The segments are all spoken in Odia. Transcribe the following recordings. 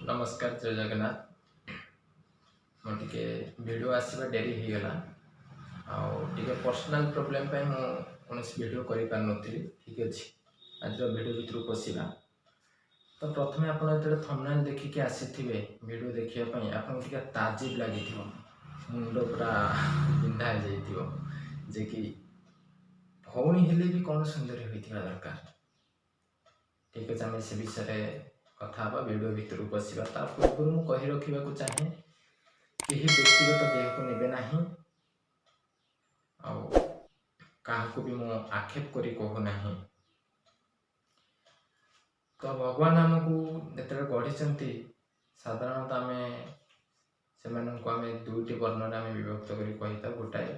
ନମସ୍କାର, ଜୟ ଜଗନ୍ନାଥ। ମୁଁ ଟିକେ ଭିଡ଼ିଓ ଆସିବା ଡେରି ହେଇଗଲା ଆଉ ଟିକେ ପର୍ସନାଲ୍ ପ୍ରୋବ୍ଲେମ୍ ପାଇଁ ମୁଁ କୌଣସି ଭିଡ଼ିଓ କରିପାରିନଥିଲି। ଠିକ୍ ଅଛି, ଆଜିର ଭିଡ଼ିଓ ଭିତରକୁ ପଶିବା। ତ ପ୍ରଥମେ ଆପଣ ଯେତେବେଳେ ଥମ୍ବନେଲ୍ ଦେଖିକି ଆସିଥିବେ ଭିଡ଼ିଓ ଦେଖିବା ପାଇଁ, ଆପଣଙ୍କୁ ଟିକେ ତାଜିବ ଲାଗିଥିବ, ମୁଣ୍ଡ ପୁରା ବିନ୍ଧା ହେଇଯାଇଥିବ ଯେ କି ଭଉଣୀ ହେଲେ ବି କ'ଣ ସୁନ୍ଦରୀ ହୋଇଥିବା ଦରକାର। ଠିକ୍ ଅଛି, ଆମେ ସେ ବିଷୟରେ କଥା ହେବା, ଭିଡ଼ିଓ ଭିତରକୁ ପଶିବା। ତା ପୂର୍ବରୁ ମୁଁ କହି ରଖିବାକୁ ଚାହେଁ, କେହି ବ୍ୟକ୍ତିଗତ ଦେହକୁ ନେବେ ନାହିଁ ଆଉ କାହାକୁ ବି ମୁଁ ଆକ୍ଷେପ କରି କହୁନାହିଁ। ତ ଭଗବାନ ଆମକୁ ଯେତେବେଳେ ଗଢ଼ିଛନ୍ତି, ସାଧାରଣତଃ ଆମେ ସେମାନଙ୍କୁ ଆମେ ଦୁଇଟି ବର୍ଣ୍ଣରେ ଆମେ ବିଭକ୍ତ କରି କହିଥାଉ, ଗୋଟାଏ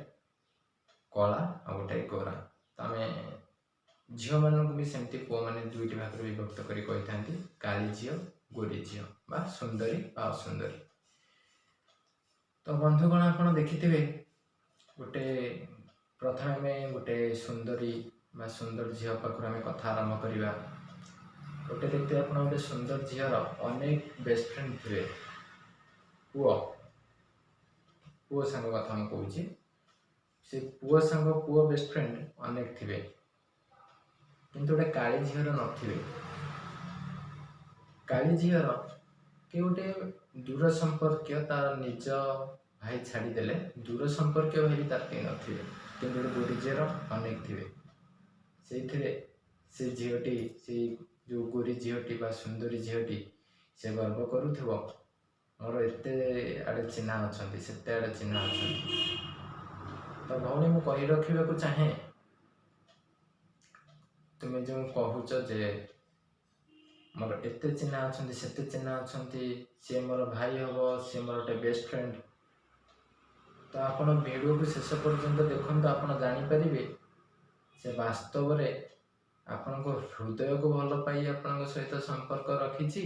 କଳା ଆଉ ଗୋଟାଏ ଗୋରା। ତ ଆମେ ଝିଅମାନଙ୍କୁ ବି ସେମିତି ପୁଅମାନେ ଦୁଇଟି ଭାଗରେ ବିଭକ୍ତ କରି କହିଥାନ୍ତି, କାଳି ଝିଅ, ଗୋରୀ ଝିଅ, ବା ସୁନ୍ଦରୀ ବା ଅସୁନ୍ଦରୀ। ତ ବନ୍ଧୁଗଣ, ଆପଣ ଦେଖିଥିବେ ଗୋଟେ ପ୍ରଥମେ ଆମେ ଗୋଟେ ସୁନ୍ଦରୀ ବା ସୁନ୍ଦର ଝିଅ ପାଖରୁ ଆମେ କଥା ଆରମ୍ଭ କରିବା। ଗୋଟେ ଦେଖିଥିବେ ଆପଣ, ଗୋଟେ ସୁନ୍ଦର ଝିଅର ଅନେକ ବେଷ୍ଟ ଫ୍ରେଣ୍ଡ ଥିବେ। ପୁଅ ସାଙ୍ଗ କଥା ମୁଁ କହୁଛି, ସେ ପୁଅ ସାଙ୍ଗ, ପୁଅ ବେଷ୍ଟ ଫ୍ରେଣ୍ଡ ଅନେକ ଥିବେ, କିନ୍ତୁ ଗୋଟେ କାଳି ଝିଅର ନଥିବେ। କାଳି ଝିଅର କି ଗୋଟେ ଦୂର ସମ୍ପର୍କୀୟ, ତାର ନିଜ ଭାଇ ଛାଡ଼ିଦେଲେ ଦୂର ସମ୍ପର୍କୀୟ ଭାଇ ବି ତାର କେହି ନଥିବେ, କିନ୍ତୁ ଗୋଟେ ଗୋରୀ ଝିଅର ଅନେକ ଥିବେ। ସେଇଥିରେ ସେ ଝିଅଟି, ସେଇ ଯେଉଁ ଗୋରୀ ଝିଅଟି ବା ସୁନ୍ଦରୀ ଝିଅଟି, ସେ ଗର୍ବ କରୁଥିବ, ମୋର ଏତେ ଆଡ଼େ ଚିହ୍ନା ଅଛନ୍ତି, ସେତେ ଆଡ଼େ ଚିହ୍ନା ଅଛନ୍ତି। ତ ଭଉଣୀ, ମୁଁ କହି ରଖିବାକୁ ଚାହେଁ, ତୁମେ ଯେଉଁ କହୁଛ ଯେ ମୋର ଏତେ ଚିହ୍ନା ଅଛନ୍ତି, ସେତେ ଚିହ୍ନା ଅଛନ୍ତି, ସିଏ ମୋର ଭାଇ ହେବ, ସିଏ ମୋର ଗୋଟେ ବେଷ୍ଟ ଫ୍ରେଣ୍ଡ, ତ ଆପଣ ଭିଡ଼ିଓକୁ ଶେଷ ପର୍ଯ୍ୟନ୍ତ ଦେଖନ୍ତୁ, ଆପଣ ଜାଣିପାରିବେ ସେ ବାସ୍ତବରେ ଆପଣଙ୍କ ହୃଦୟକୁ ଭଲ ପାଇ ଆପଣଙ୍କ ସହିତ ସମ୍ପର୍କ ରଖିଛି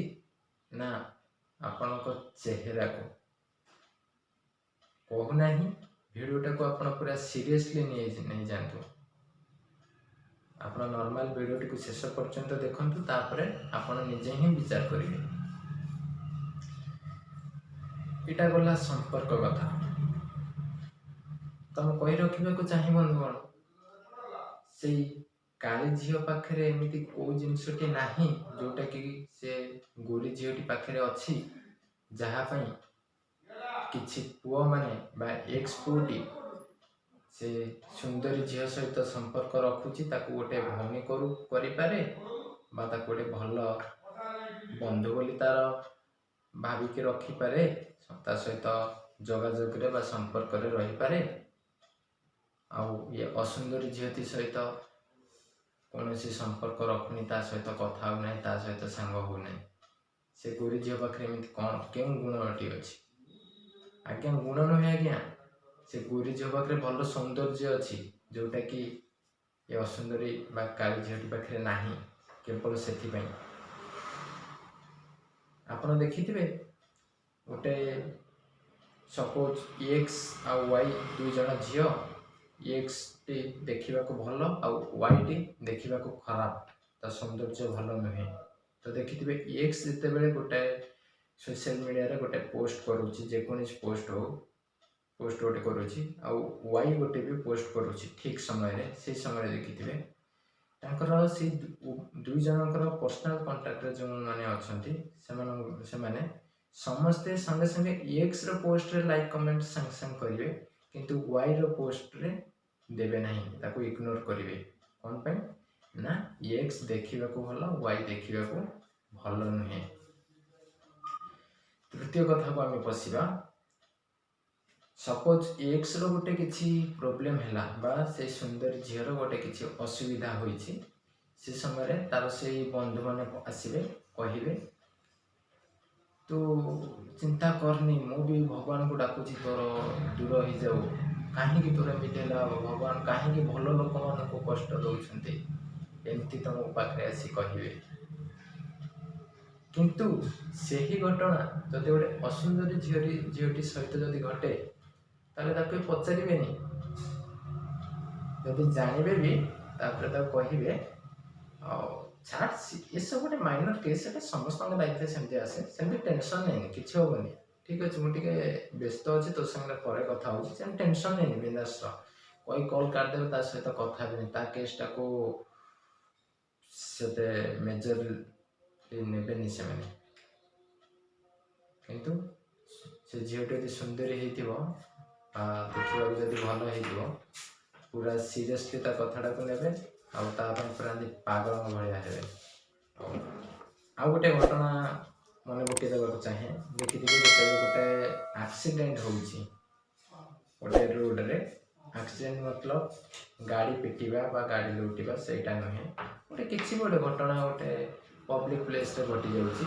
ନା ଆପଣଙ୍କ ଚେହେରାକୁ। କହୁନାହିଁ, ଭିଡ଼ିଓଟାକୁ ଆପଣ ପୁରା ସିରିୟସଲି ନେଇଯାଆନ୍ତୁ। ଆପଣ ନର୍ମାଲ ଭିଡ଼ିଓଟିକୁ ଶେଷ ପର୍ଯ୍ୟନ୍ତ ଦେଖନ୍ତୁ, ତାପରେ ଆପଣ ନିଜେ ହିଁ ବିଚାର କରିବେ। ଏଇଟା ଗଲା ସମ୍ପର୍କ କଥା। ତ ମୁଁ କହି ରଖିବାକୁ ଚାହେଁ ବନ୍ଧୁଗଣ, ସେଇ କାଳି ଝିଅ ପାଖରେ ଏମିତି କେଉଁ ଜିନିଷଟି ନାହିଁ ଯେଉଁଟାକି ସେ ଗୋରୀ ଝିଅଟି ପାଖରେ ଅଛି, ଯାହା ପାଇଁ କିଛି ପୁଅମାନେ ବା ଏକ୍ସ ପୁଅଟି ସେ ସୁନ୍ଦରୀ ଝିଅ ସହିତ ସମ୍ପର୍କ ରଖୁଛି, ତାକୁ ଗୋଟେ ଭଉଣୀ କରିପାରେ ବା ତାକୁ ଗୋଟେ ଭଲ ବନ୍ଧୁ ବୋଲି ତାର ଭାବିକି ରଖିପାରେ, ତା ସହିତ ଯୋଗାଯୋଗରେ ବା ସମ୍ପର୍କରେ ରହିପାରେ, ଆଉ ଇଏ ଅସୁନ୍ଦରୀ ଝିଅଟି ସହିତ କୌଣସି ସମ୍ପର୍କ ରଖୁନି, ତା ସହିତ କଥା ହେଉନାହିଁ, ତା ସହିତ ସାଙ୍ଗ ହେଉନାହିଁ। ସେ ଗୋରୀ ଝିଅ ପାଖରେ ଏମିତି କ'ଣ, କେଉଁ ଗୁଣଟି ଅଛି? ଆଜ୍ଞା, ଗୁଣ ନୁହେଁ ଆଜ୍ଞା, ସେ ଗୋରୀ ଝିଅ ପାଖରେ ଭଲ ସୌନ୍ଦର୍ଯ୍ୟ ଅଛି, ଯେଉଁଟାକି ଏ ଅସୁନ୍ଦରୀ ବା କାଳି ଝିଅଟି ପାଖରେ ନାହିଁ, କେବଳ ସେଥିପାଇଁ। ଆପଣ ଦେଖିଥିବେ, ଗୋଟେ ସପୋଜ ଏକ୍ସ ଆଉ ୱାଇ ଦୁଇ ଜଣ ଝିଅ, ଏକ୍ସଟି ଦେଖିବାକୁ ଭଲ ଆଉ ୱାଇଟି ଦେଖିବାକୁ ଖରାପ, ତା ସୌନ୍ଦର୍ଯ୍ୟ ଭଲ ନୁହେଁ। ତ ଦେଖିଥିବେ, ଏକ୍ସ ଯେତେବେଳେ ଗୋଟାଏ ସୋସିଆଲ ମିଡ଼ିଆରେ ଗୋଟେ ପୋଷ୍ଟ କରୁଛି, ଯେକୌଣସି ପୋଷ୍ଟ ହଉ, ପୋଷ୍ଟ ଗୋଟେ କରୁଛି ଆଉ ୱାଇ ଗୋଟେ ବି ପୋଷ୍ଟ କରୁଛି ଠିକ୍ ସମୟରେ, ସେଇ ସମୟରେ ଦେଖିଥିବେ ତାଙ୍କର ସେଇ ଦୁଇ ଜଣଙ୍କର ପର୍ସନାଲ କଣ୍ଟାକ୍ଟରେ ଯେଉଁମାନେ ଅଛନ୍ତି, ସେମାନେ ସମସ୍ତେ ସଙ୍ଗେ ସଙ୍ଗେ ଏକ୍ସର ପୋଷ୍ଟରେ ଲାଇକ୍ କମେଣ୍ଟ ସାଙ୍ଗେ ସାଙ୍ଗେ କରିବେ, କିନ୍ତୁ ୱାଇର ପୋଷ୍ଟରେ ଦେବେ ନାହିଁ, ତାକୁ ଇଗ୍ନୋର କରିବେ। କ'ଣ ପାଇଁ ନା ଏକ୍ସ ଦେଖିବାକୁ ଭଲ, ୱାଇ ଦେଖିବାକୁ ଭଲ ନୁହେଁ। ତୃତୀୟ କଥାକୁ ଆମେ ପଶିବା। ସପୋଜ ଏକ୍ସର ଗୋଟେ କିଛି ପ୍ରୋବ୍ଲେମ୍ ହେଲା ବା ସେଇ ସୁନ୍ଦରୀ ଝିଅର ଗୋଟେ କିଛି ଅସୁବିଧା ହୋଇଛି, ସେ ସମୟରେ ତାର ସେଇ ବନ୍ଧୁମାନେ ଆସିବେ, କହିବେ, ତୁ ଚିନ୍ତା କରନି, ମୁଁ ବି ଭଗବାନଙ୍କୁ ଡାକୁଛି ତୋର ଦୂର ହେଇଯାଉ, କାହିଁକି ତୋର ଏମିତି ହେଲା, ଭଗବାନ କାହିଁକି ଭଲ ଲୋକମାନଙ୍କୁ କଷ୍ଟ ଦେଉଛନ୍ତି, ଏମିତି ତମ ପାଖରେ ଆସି କହିବେ। କିନ୍ତୁ ସେହି ଘଟଣା ଯଦି ଗୋଟେ ଅସୁନ୍ଦରୀ ଝିଅଟି ସହିତ ଯଦି ଘଟେ, ତାହେଲେ ତାକୁ ପଚାରିବେନି। ଯଦି ଜାଣିବେ ବି, ତାପରେ ତାକୁ କହିବେ, ଆଉ ଛାଡ଼, ଏସବୁ ଗୋଟେ ମାଇନର କେସ୍, ସେଟା ସମସ୍ତଙ୍କ ଲାଇଫରେ ସେମିତି ଆସେ, ସେମିତି ଟେନସନ୍ ନେଇନି, କିଛି ହେବନି, ଠିକ୍ ଅଛି, ମୁଁ ଟିକେ ବ୍ୟସ୍ତ ଅଛି, ତୋ ସାଙ୍ଗରେ ପରେ କଥା ହେଉଛି, ସେମିତି ଟେନସନ୍ ନେଇନି, ବିନ୍ଦାସ ରହ କହି କଲ୍ କାଟିଦେବେ, ତା ସହିତ କଥା ହେବେନି, ତା କେସ୍ଟାକୁ ସେତେ ମେଜର ନେବେନି ସେମାନେ। କିନ୍ତୁ ସେ ଝିଅଟି ଯଦି ସୁନ୍ଦରୀ ହେଇଥିବ ବା ଦେଖିବାକୁ ଯଦି ଭଲ ହେଇଥିବ, ପୁରା ସିରିୟସଲି ତା କଥାଟାକୁ ନେବେ ଆଉ ତା ପାଇଁ ପୁରା ଏମିତି ପାଗଳଙ୍କ ଭଳିଆ ହେବେ। ଆଉ ଗୋଟେ ଘଟଣା ମନେ ପକାଇ ଦେବାକୁ ଚାହେଁ। ଦେଖିଥିବେ ଯେତେବେଳେ ଗୋଟେ ଆକ୍ସିଡେଣ୍ଟ ହେଉଛି ଗୋଟେ ରୋଡ଼ରେ, ଆକ୍ସିଡେଣ୍ଟ ମତଲବ ଗାଡ଼ି ପିଟିବା ବା ଗାଡ଼ି ଲୁଟିବା ସେଇଟା ନୁହେଁ, ଗୋଟେ କିଛି ଗୋଟେ ଘଟଣା ଗୋଟେ ପବ୍ଲିକ୍ ପ୍ଲେସ୍ରେ ଘଟିଯାଉଛି,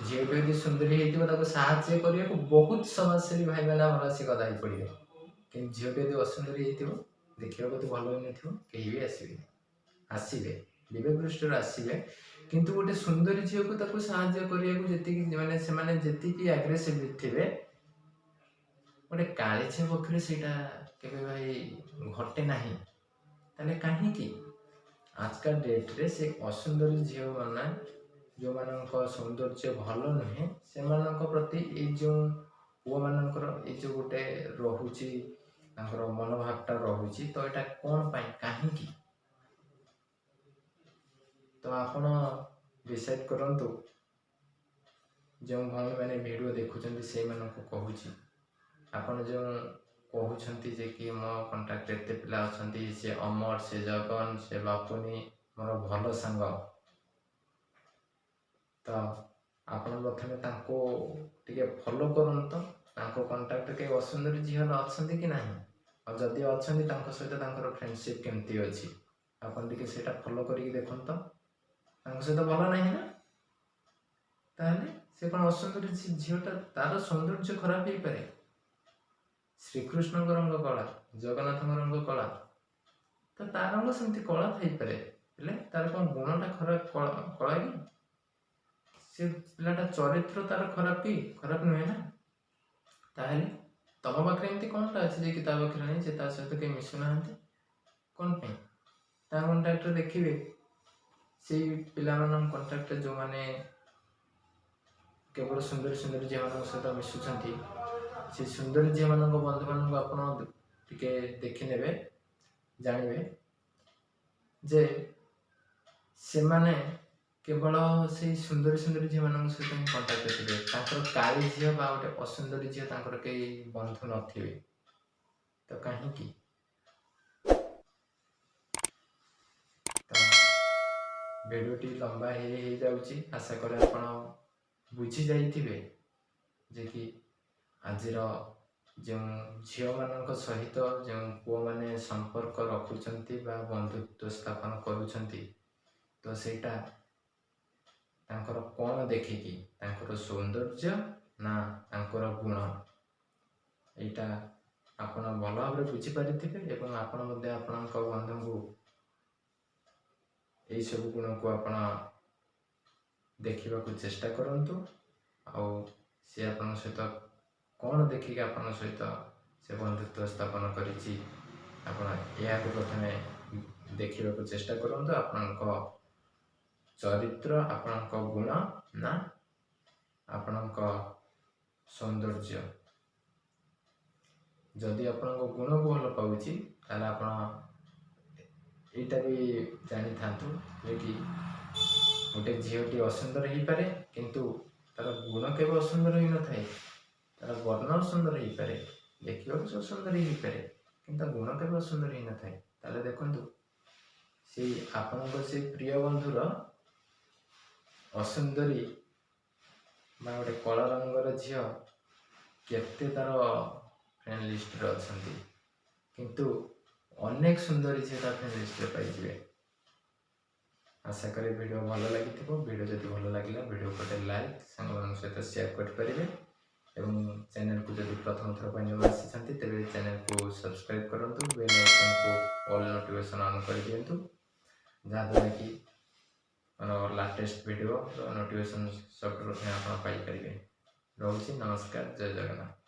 ଝିଅଟି ଯଦି ସୁନ୍ଦରୀ ହେଇଥିବ ତାକୁ ସାହାଯ୍ୟ କରିବାକୁ ବହୁତ ସମାଜସେବୀ ଭାଇମାନେ ଆମର ଆସି ଗଦା ହେଇ ପଡ଼ିବେ। କିନ୍ତୁ ଝିଅଟି ଯଦି ଅସୁନ୍ଦରୀ ହେଇଥିବ, ଦେଖିବାକୁ ଯଦି ଭଲ ହେଇନଥିବ, କେହି ବି ଆସିବେନି। ଆସିବେ ବିବେକ ଦୃଷ୍ଟିରୁ ଆସିବେ, କିନ୍ତୁ ଗୋଟେ ସୁନ୍ଦରୀ ଝିଅକୁ ତାକୁ ସାହାଯ୍ୟ କରିବାକୁ ଯେତିକି ମାନେ ସେମାନେ ଯେତିକି ଆଗ୍ରେସିଭ୍ ଥିବେ, ଗୋଟେ କାଳି ଝିଅ ପକ୍ଷରେ ସେଇଟା କେବେ ଭାଇ ଘଟେ ନାହିଁ। ତାହେଲେ କାହିଁକି ଆଜକା ଡେଟ୍ରେ ସେ ଅସୁନ୍ଦରୀ ଝିଅମାନେ, ଯେଉଁମାନଙ୍କ ସୌନ୍ଦର୍ଯ୍ୟ ଭଲ ନୁହେଁ, ସେମାନଙ୍କ ପ୍ରତି ଏଇ ଯେଉଁ ପୁଅମାନଙ୍କର ଏଇ ଯେଉଁ ଗୋଟେ ରହୁଛି ତାଙ୍କର ମନୋଭାବଟା ରହୁଛି, ତ ଏଇଟା କ'ଣ ପାଇଁ, କାହିଁକି? ତ ଆପଣ ଡିସାଇଡ଼୍ କରନ୍ତୁ। ଯେଉଁ ଭଉଣୀମାନେ ଭିଡ଼ିଓ ଦେଖୁଛନ୍ତି ସେଇମାନଙ୍କୁ କହୁଛି, ଆପଣ ଯେଉଁ କହୁଛନ୍ତି ଯେ କି ମୋ କଣ୍ଟାକ୍ଟରେ ଏତେ ପିଲା ଅଛନ୍ତି, ସେ ଅମର, ସେ ଜଗନ, ସେ ବାପୁନି ମୋର ଭଲ ସାଙ୍ଗ, ତ ଆପଣ ପ୍ରଥମେ ତାଙ୍କୁ ଟିକେ ଫଲୋ କରନ୍ତୁ, ତାଙ୍କ କଣ୍ଟାକ୍ଟରେ କେହି ଅସୁନ୍ଦରୀ ଝିଅ ଅଛନ୍ତି କି ନାହିଁ, ଆଉ ଯଦି ଅଛନ୍ତି ତାଙ୍କ ସହିତ ତାଙ୍କର ଫ୍ରେଣ୍ଡସିପ୍ କେମିତି ଅଛି, ଆପଣ ଟିକେ ସେଇଟା ଫଲୋ କରିକି ଦେଖନ୍ତୁ। ତାଙ୍କ ସହିତ ଭଲ ନାହିଁ ନା, ତାହେଲେ ସେ କ'ଣ ଅସୁନ୍ଦରୀ ଝିଅଟା, ତାର ସୌନ୍ଦର୍ଯ୍ୟ ଖରାପ ହେଇପାରେ। ଶ୍ରୀକୃଷ୍ଣଙ୍କ ରଙ୍ଗ କଳା, ଜଗନ୍ନାଥଙ୍କ ରଙ୍ଗ କଳା, ତ ତା ରଙ୍ଗ ସେମିତି କଳା ଥାଇପାରେ, ହେଲେ ତାର କ'ଣ ଗୁଣଟା ଖରାପ କଳା କି? ସେ ପିଲାଟା ଚରିତ୍ର ତାର ଖରାପ କି? ଖରାପ ନୁହେଁ ନା। ତାହେଲେ ତମ ପାଖରେ ଏମିତି କ'ଣଟା ଅଛି ଯେ କି ତା ପାଖରେ ନାହିଁ, ସେ ତା ସହିତ କେହି ମିଶୁନାହାନ୍ତି କ'ଣ ପାଇଁ? ତା କଣ୍ଟାକ୍ଟରେ ଦେଖିବେ, ସେଇ ପିଲାମାନଙ୍କ କଣ୍ଟାକ୍ଟରେ ଯେଉଁମାନେ କେବଳ ସୁନ୍ଦରୀ ସୁନ୍ଦରୀ ଝିଅମାନଙ୍କ ସହିତ ମିଶୁଛନ୍ତି, ସେ ସୁନ୍ଦରୀ ଝିଅମାନଙ୍କ ବନ୍ଧୁମାନଙ୍କୁ ଆପଣ ଟିକେ ଦେଖିନେବେ, ଜାଣିବେ ଯେ ସେମାନେ କେବଳ ସେଇ ସୁନ୍ଦରୀ ସୁନ୍ଦରୀ ଝିଅମାନଙ୍କ ସହିତ ହିଁ କଣ୍ଟାକ୍ଟରେ ଥିବେ, ତାଙ୍କର କାଳି ଝିଅ ବା ଗୋଟେ ଅସୁନ୍ଦରୀ ଝିଅ ତାଙ୍କର କେହି ବନ୍ଧୁ ନଥିବେ। ତ କାହିଁକି? ତ ଭିଡ଼ିଓଟି ଲମ୍ବା ହେଇଯାଉଛି, ଆଶା କରେ ଆପଣ ବୁଝି ଯାଇଥିବେ ଯେ କି ଆଜିର ଯେଉଁ ଝିଅମାନଙ୍କ ସହିତ ଯେଉଁ ପୁଅମାନେ ସମ୍ପର୍କ ରଖୁଛନ୍ତି ବା ବନ୍ଧୁତ୍ୱ ସ୍ଥାପନ କରୁଛନ୍ତି, ତ ସେଇଟା ତାଙ୍କର କ'ଣ ଦେଖିକି, ତାଙ୍କର ସୌନ୍ଦର୍ଯ୍ୟ ନା ତାଙ୍କର ଗୁଣ, ଏଇଟା ଆପଣ ଭଲ ଭାବରେ ବୁଝିପାରିଥିବେ। ଏବଂ ଆପଣ ମଧ୍ୟ ଆପଣଙ୍କ ବନ୍ଧୁଙ୍କୁ ଏଇସବୁ ଗୁଣକୁ ଆପଣ ଦେଖିବାକୁ ଚେଷ୍ଟା କରନ୍ତୁ, ଆଉ ସେ ଆପଣଙ୍କ ସହିତ କ'ଣ ଦେଖିକି ଆପଣଙ୍କ ସହିତ ସେ ବନ୍ଧୁତ୍ୱ ସ୍ଥାପନ କରିଛି, ଆପଣ ଏହାକୁ ପ୍ରଥମେ ଦେଖିବାକୁ ଚେଷ୍ଟା କରନ୍ତୁ। ଆପଣଙ୍କ ଚରିତ୍ର, ଆପଣଙ୍କ ଗୁଣ ନା ଆପଣଙ୍କ ସୌନ୍ଦର୍ଯ୍ୟ? ଯଦି ଆପଣଙ୍କ ଗୁଣକୁ ଭଲ ପାଉଛି, ତାହେଲେ ଆପଣ ଏଇଟା ବି ଜାଣିଥାନ୍ତୁ ଯେ କି ଗୋଟେ ଝିଅଟି ଅସୁନ୍ଦର ହେଇପାରେ, କିନ୍ତୁ ତାର ଗୁଣ କେବେ ଅସୁନ୍ଦର ହୋଇନଥାଏ। ତାର ବର୍ଣ୍ଣ ଅସୁନ୍ଦର ହେଇପାରେ, ଦେଖିବାକୁ ସେ ଅସୁନ୍ଦର ହେଇପାରେ, କିନ୍ତୁ ତା ଗୁଣ କେବେ ଅସୁନ୍ଦର ହେଇନଥାଏ। ତାହେଲେ ଦେଖନ୍ତୁ, ସେଇ ଆପଣଙ୍କ ସେଇ ପ୍ରିୟ ବନ୍ଧୁର ଅସୁନ୍ଦରୀ ବା ଗୋଟେ କଳା ରଙ୍ଗର ଝିଅ କେତେ ତାର ଫ୍ରେଣ୍ଡ ଲିଷ୍ଟରେ ଅଛନ୍ତି, କିନ୍ତୁ ଅନେକ ସୁନ୍ଦରୀ ଝିଅ ତା ଫ୍ରେଣ୍ଡ ଲିଷ୍ଟରେ ପାଇଯିବେ। ଆଶା କରେ ଭିଡ଼ିଓ ଭଲ ଲାଗିଥିବ। ଭିଡ଼ିଓ ଯଦି ଭଲ ଲାଗିଲା, ଭିଡ଼ିଓ ଗୋଟେ ଲାଇକ୍, ସାଙ୍ଗମାନଙ୍କ ସହିତ ସେୟାର କରିପାରିବେ, ଏବଂ ଚ୍ୟାନେଲକୁ ଯଦି ପ୍ରଥମ ଥର ପାଇଁ ନୂଆ ଆସିଛନ୍ତି ତେବେ ଚ୍ୟାନେଲକୁ ସବସ୍କ୍ରାଇବ୍ କରନ୍ତୁ, ବେଲ୍ ଆଇକନ୍କୁ ଅଲ୍ ନୋଟିଫିକେସନ୍ ଅନ୍ କରିଦିଅନ୍ତୁ, ଯାହାଦ୍ୱାରା କି ମୋର ଲାଟେଷ୍ଟ ଭିଡ଼ିଓର ନୋଟିଫିକେସନ୍ ସବୁଠୁ ପ୍ରଥମେ ଆପଣ ପାଇପାରିବେ। ରହୁଛି, ନମସ୍କାର, ଜୟ ଜଗନ୍ନାଥ।